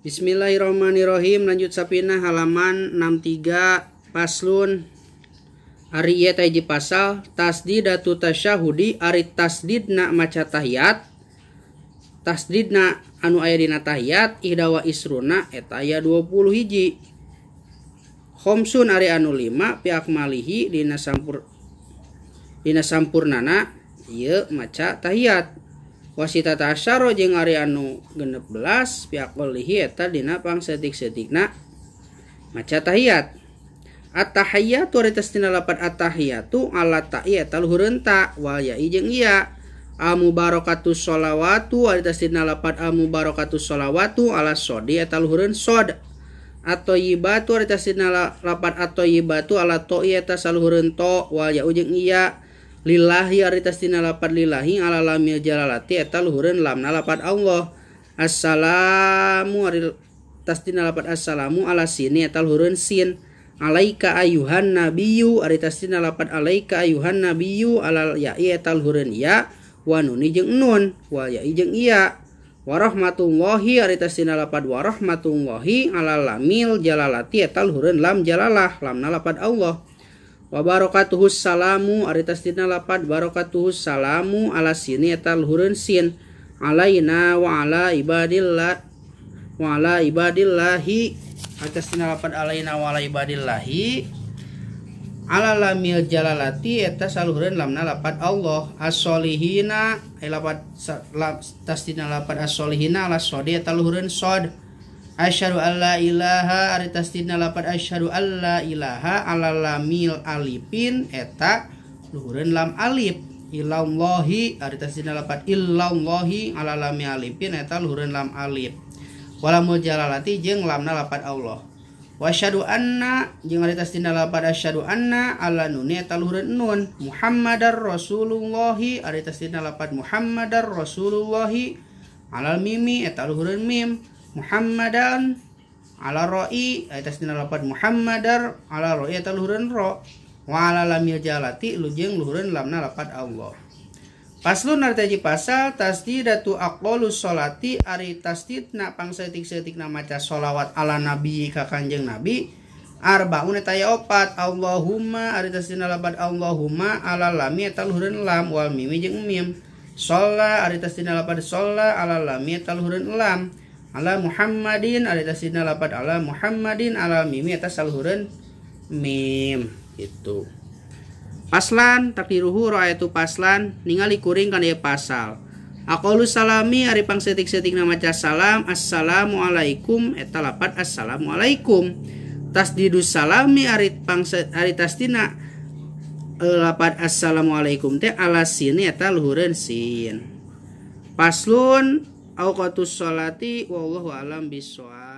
Bismillahirrahmanirrahim. Lanjut sapina halaman 63 paslon ari ieu teh hiji pasal tasdidatu tasyahudi ari tasdidna maca tahiyat tasdidna anu aya dina tahiyat ihda wa isruna eta aya 20 hiji khamsun ari anu 5 fi akmalihi dina sampur dina sampurnana ieu maca tahiyat wasita tasyaro jeung ari anu 16 fi aqallihi eta dina pangsetik-setikna maca tahiyat. At-tahiyyatu ari tasdina lapan at-tahiyyatu ala ta'i eta luhureun ta wal ya'i jeung iya. Al-mubarakatus sholawatu ari tasdina lapan al-mubarakatus sholawatu ala sodi eta luhureun sod. At-thayyibatu ari tasdina lapan at-thayyibatu ala to'i eta saluhureun to wal ya'u jeung iya. Lillahi ari tasdina lapan lillahi ala lamil jalalati eta luhureun lamna lapan Allah. Assalamu ari tasdina lapan assalamu ala sini eta luhureun sin. Alaika ayuhan nabiyyu ari tasdina lapan alaika ayuhan nabiyyu ala ya'i eta luhureun ya wa nuni jeung nun wal ya'i jeung iya. Wa rahmatullahi ari tasdina lapan wa rahmatullahi ala lamil jalalati eta luhureun lam jalalah lamna lapan Allah. Wa barakatuhus salamu ari tasdina lapan barakatuhus salamu ala sini eta luhureun sin. Alaina wa ala ibadillah wa ala ibadillahi ari tasdina lapan alaina wa ala ibadillahi ala lamil jalalati eta saluhureun lamna lapan Allah. As-solihina lapan tasdina lapan as-solihina ala sodi eta luhureun sod. Asyhadu alla ilaha ari tasdina lapan asyhadu alla ilaha ala lamil alifin eta luhureun lam alif. Ilallahi ari tasdina lapan illallahi ala lamil alifin eta luhureun lam alif. Walamul jalalati jeung lamna lapan Allah. Wa asyhadu anna jeung ari tasdina lapan asyhadu anna ala nuni eta luhureun nun. Muhammadar Rasulullahi ari tasdina lapan Muhammadar Rasulullahi alal mimi eta luhureun mim. Muhammadan ala ro'i ari tasdina lapan Muhammadar ala ro'i eta luhureun ro. Wa ala lamil jalati jeung luhureun lamna lapan Allah. Paslon ari hiji pasal tasdidatu aqwalus sholati ari tasdidna pangsetik-setikna maca sholawat ala nabi ka Kanjeng Nabi arbaun eta aya opat. Allahumma ari tasdina lapan Allahumma ala lami eta luhureun lam wal mimi jeung mim. Sholla ari tasdina lapan sholla ala lami eta luhureun lam. Ala Muhammadin ari tasdina lapan ala Muhammadin ala mimi eta saluhureun mim gitu. Paslan takdiruhu ra'aytu paslan ningali kuring kana ieu pasal. Aqalu salami ari pangsetik-setikna maca salam assalamualaikum eta lapan assalamualaikum. Tasdidus salami ari ari tasdina lapan assalamualaikum teh ala sini eta luhureun sin. Paslon auqatus sholati wallahu alam bissawab.